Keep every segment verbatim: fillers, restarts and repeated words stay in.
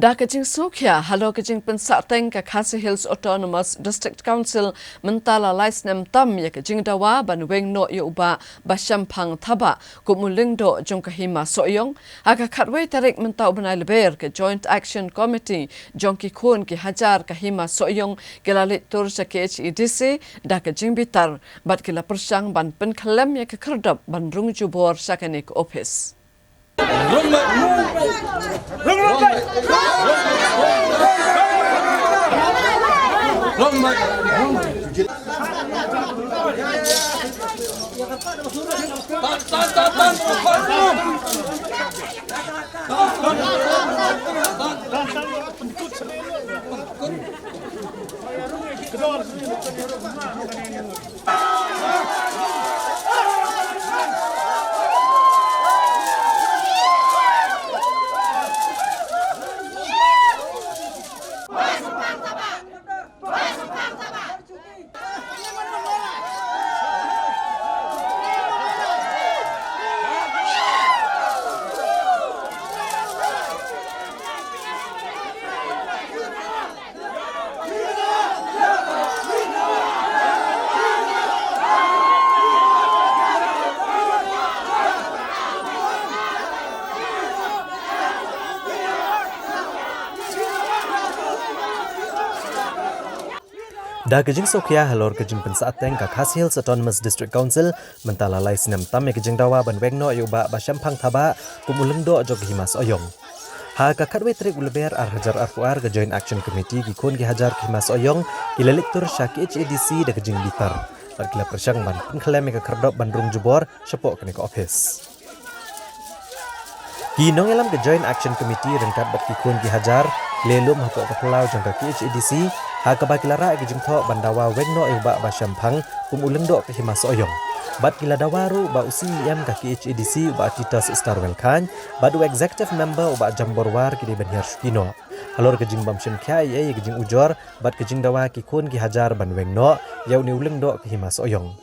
Da ka jingsngewkhia halor ka jingpynsahteng ka Khasi Hills Autonomous District Council, mynta la lai snem tam ïa ka jingdawa ban weng noh ïa u Bah Bashemphang Thabah kum u lyngdoh jong ka Hima Sohiong. Ha ka khatwei tarik mynta u bnai Lber, ka Joint Action Committee jong ki khun ki hajar ka Hima Sohiong ki la leit tur sha K H A D C da ka jingbitar bad ki la pyrshang ban pynkhlem ïa ka khyrdop ban rung jubor sha kane ka ophis. Da ka jingsngewkhia halor ka jingpynsahteng ka Khasi Hills Autonomous District Council, mynta la lai snem tam ïa ka jingdawa ban weng noh ïa u Bah Bashemphang Thabah kum u lyngdoh jong ka Hima Sohiong. Ha ka khatwei tarik u Lber ar hajar arphew ar, ka Joint Action Committee, ki khun ki hajar ka Hima Sohiong, ki la leit tur sha K H A D C da ka jingbitar bad ki la pyrshang ban pynkhlem ïa ka khyrdop ban rung jubor shapoh kane ka ophis. Ki nongïalam ka Joint Action Committee ryngkat bad ki khun ki hajar, ki la lum hapoh ka phyllaw jong ka K H A D C, ha kaba ki la rah ïa ka jingthoh ban dawa weng noh ïa u Bah Bashemphang kum u lyngdoh ka Hima Sohiong. Bad ki la dawa ruh ba u C E M ka K H A D C, u Bah Titus Starwell Chyne, bad u Executive Member u Bah Jambor War ki dei ban hiar shuki noh halor ka jingbym shim khia ei ei ïa ka jingujor bad ka jingdawa ki khun ki hajar ban weng noh ïa une u lyngdoh ka Hima Sohiong.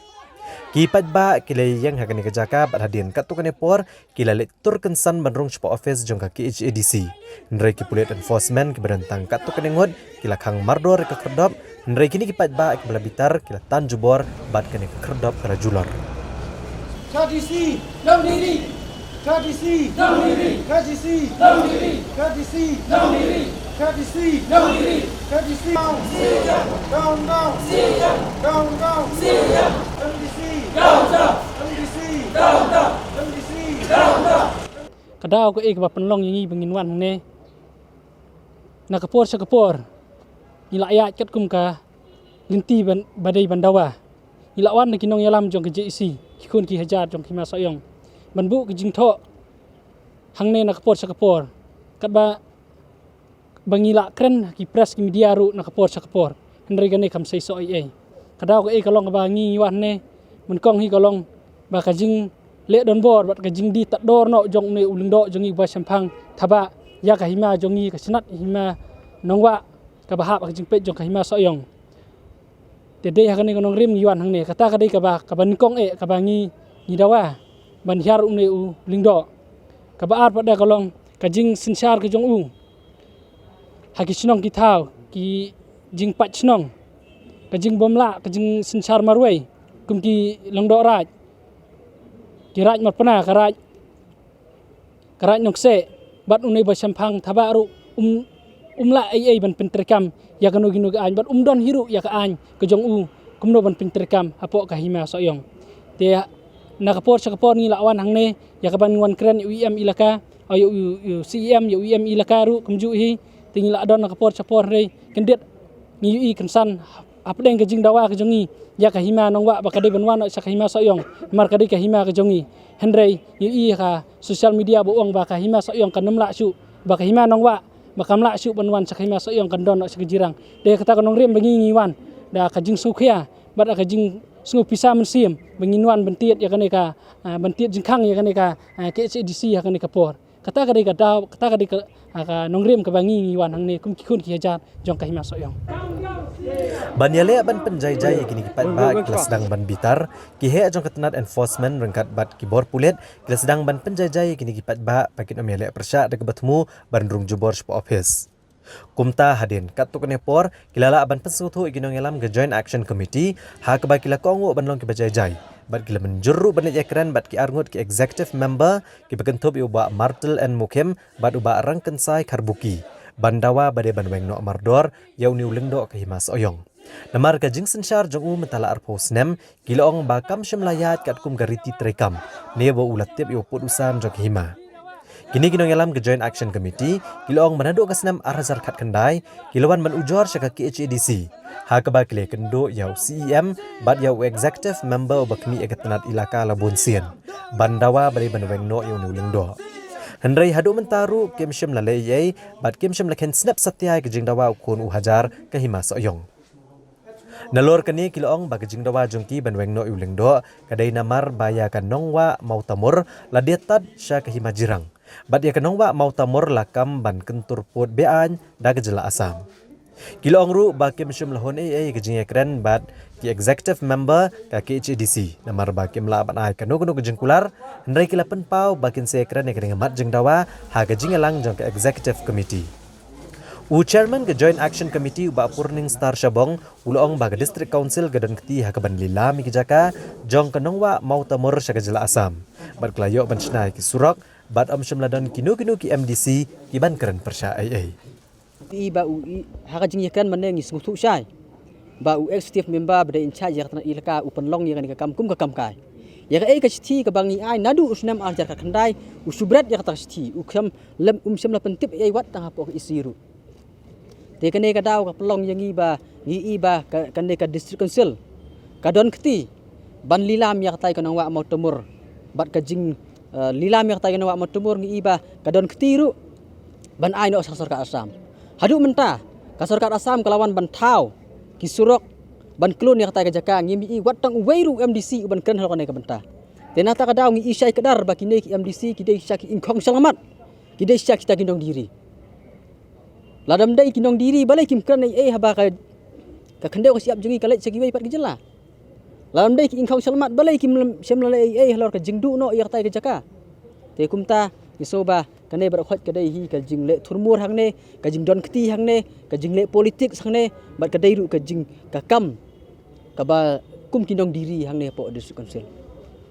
Ki paidbah ki la ïeng ha kane ka jaka bad hadien katto katne por ki la leit tur kynsan ban rung shapoh ophis jong ka K H A D C. Hynrei ki pulit enforcement kiba don tang katto katne ngut ki la khang mardor ïa ka khyrdop, hynrei kine ki paidbah kiba la bitar ki la tan jubor bad kane ka khyrdop ka la julor. K D C, down diri. K D C, down diri. K D C, down diri. K D C, down diri. K D C, down diri. K D C, down. Down, down. Down, down. M D C, down, down. M D C, down, down. M D C, down, down. Ka daw kaei kaba pynlong ïa ngi ba ngin wan hangne na ka por sha ka por? Ngi la ïaid katkum ka lynti ban, ba dei ban dawa. Ngi la wan na ki nongïalam jong ka J A C, ki khun ki hajar jong ka Hima Sohiong, ban buh ka jingthoh hangne na ka por sha ka por. Katba ba ngi la kren ha ki press ki media ruh na ka por sha ka por. Hynrei kane kam sei soh ei ei. Ka daw kaei ka long kaba ngi ngi wan hangne, nyngkong hi ka long ba ka jingleh donbor bad ka jingdie tad dor noh jong une u lyngdoh jong ngi u Bah Shemphang Thabah ïa ka hima jong ngi, ka shnat hima Nongwah kaba hap ha ka jingpeit jong ka Hima Sohiong. Te dei ha kane ka nongrim ngi wan hangne, kata ka dei kaba, kaba nyngkong eh kaba ngi, ngi dawa ban hiar une u lyngdoh. Kaba ar pat de ka long ka jingsynshar ka jong u ha ki shnong ki thaw, ki jingpait shnong, ka jingbym lah ka jingsynshar marwei kum ki Lyngdoh Raid, ki Raid Marpna, ka Raid ka Raid Nongkseh, bad une u Bah Shemphang Thabah ruh um, um lah ei ei ban pyntreikam ïa kano kino ka aiñ, bad um don hi ruh ïa ka aiñ ka jong u kumno ban pyntreikam hapoh ka Hima Sohiong. Te na ka por sha ka por ngi la wan hangne ïa kaban wan kren ïa u E M Elaka, ïa u, ïa u C E M, ïa u E M Elaka ruh kumjuh hi. Te ngi la don na ka por sha ka por, hynrei kyndit ngi ïohi kynsan hapdeng ka jingdawa ka jong ngi ïa ka Hima Nongwah ba ka dei ban wan noh sha ka Hima Sohiong, namar ka dei ka hima ka jong ngi. Hynrei ngi ïohi ha social media ba ong ba ka Hima Sohiong kan ym lah shuh, ba ka Hima Nongwah ba kam lah shuh ban wan sha ka Hima Sohiong, kan don noh sha ka Jirang. Dei kata ka nongrim ba ngi ngi wan da ka jingsngewkhia bad da ka jingsngewpisa mynsiem ba ngin wan ban tied ïa kane ka, ah, ban tied jingkhang ïa kane ka, ah, K H A D C ha kane ka por. Kata ka dei ka daw, kata ka dei ka, ah, ka nongrim kaba ngi ngi wan hangne kum ki khun ki hajar jong ka Hima Sohiong. Ban ïaleh ban pynjaijai ïa kine ki paidbah ki la sdang ban bitar, ki heh jong ka tnat enforcement ryngkat bad ki bor pulit ki la sdang ban pynjaijai ïa kine ki paidbah ba kin ym ïaleh pyrshah da kaba thmu ban rung jubor sha ophis. Kumta hadien katto katne por ki la lah ban pynsngewthuh ïa ki nongïalam ka Joint Action Committee ha kaba ki la kohnguh ban long kiba jaijai bad ki la mynjur ruh ban leit ïakren bad ki arngut ki executive member kiba kynthup ïa u Bah Martel N Mukhim bad u Bah Rangkynsai Kharbuki ban dawa ba dei ban weng noh mardor ïa une u lyngdoh ka hima Sohiong. Namar ka jingsynshar jong u mynta la arphew snem, ki la ong ba kam shym la ïaid katkum ka riti treikam ne ba u la tip ïa u pud u sam jong ka hima. Kine ki nongïalam ka Joint Action Committee ki la ong ba naduh ka snem ar hajar khatkhyndai ki la wan ban ujor sha ka K H A D C ha kaba ki la ïakynduh ïa u C E M bad ïa u executive member uba khmih ïa ka tnat ilaka la bun sien ban dawa ba dei ban weng noh ïa une u lyngdoh. Hynrei haduh mynta ruh kim shym la leh ei ei bad kim shym la kheiñ snep satia ïa ka jingdawa u khun u hajar ka hima Sohiong. Nalor kane ki la ong ba ka jingdawa jong ki ban weng noh ïa u lyngdoh ka dei namar ba ïa ka nongwah Mawtamur la die tad sha ka hima Jirang bad ïa ka nongwah Mawtamur la kam ban kyntur pud be-aiñ da ka jylla Assam. Ki la ong ruh ba kim shym la hun ei ei ka jingïakren bad ki executive member ka K H A D C namar ba kim lah ban ai kano kano ka jingkular, hynrei ki la pynpaw ba kin sa ïakren ïa ka dang mat jingdawa ha ka jingïalang jong ka executive committee. U chairman ka Joint Action Committee u Bah Purning Star Shabong u la ong ba ka District Council ka don kti ha ka ban lilam ïa ki jaka jong ka nongwah Mawtamur sha ka jylla Assam bad ka la ïoh ban shna ïa ki surok bad ym shym la don kino kino ki M D C ki ban kren pyrshah ei ei. I ba u i ha ka jingïakren mynne ngi sngewthuh shai ba u executive member ba dei in charge ïa ka tnat ilaka u pynlong ïa kane ka kam kum ka kam kai. Ïa kaei ka shithi kaba ngi ai naduh u snem ar hajar khatkhyndai u shu bret ïa kata ka shithi, u khlem lem um shym la pyntip ei ei wat tang hapoh ka E C ruh. Te kane ka daw ka pynlong ïa ngi ba ngi i ba ka, kane ka District Council ka don kti ban lilam ïa katai ka nongwah Mawtamur bad ka jing, eh, lilam ïa katai ka nongwah Mawtamur ngi i ba ka don kti ruh ban ai noh sha ka sorkar Assam. Haduh mynta ka sorkar Assam ka la wan ban thaw ki surok ban klun ïa katai ka jaka, ngim i wat tang uwei ruh M D C u ban kren halor kane ka bynta. Te nata ka daw ngi i shai kdar ba kine ki M D C ki dei sha ki ingkhong shyllangmat, ki dei sha kita ki nongdiri. Lada ym dei ki nongdiri balei kim kren ei ei haba ka, ka khyndew ka shyiap jong ngi ka leit sha kiwei pat ki jylla. Lada ym dei ki ingkhong shyllangmat balei kim lem, shym la leh ei ei halor ka jingduh noh ïa katai ka jaka. Te kumta ngi sngew ba kane baroh khoit ka dei hi ka jingleh thurmur hangne, ka jingdon kti hangne, ka jingleh politics hangne bad ka dei ruh ka jing ka kam kaba kum ki nongdiri hangne hapoh District Council.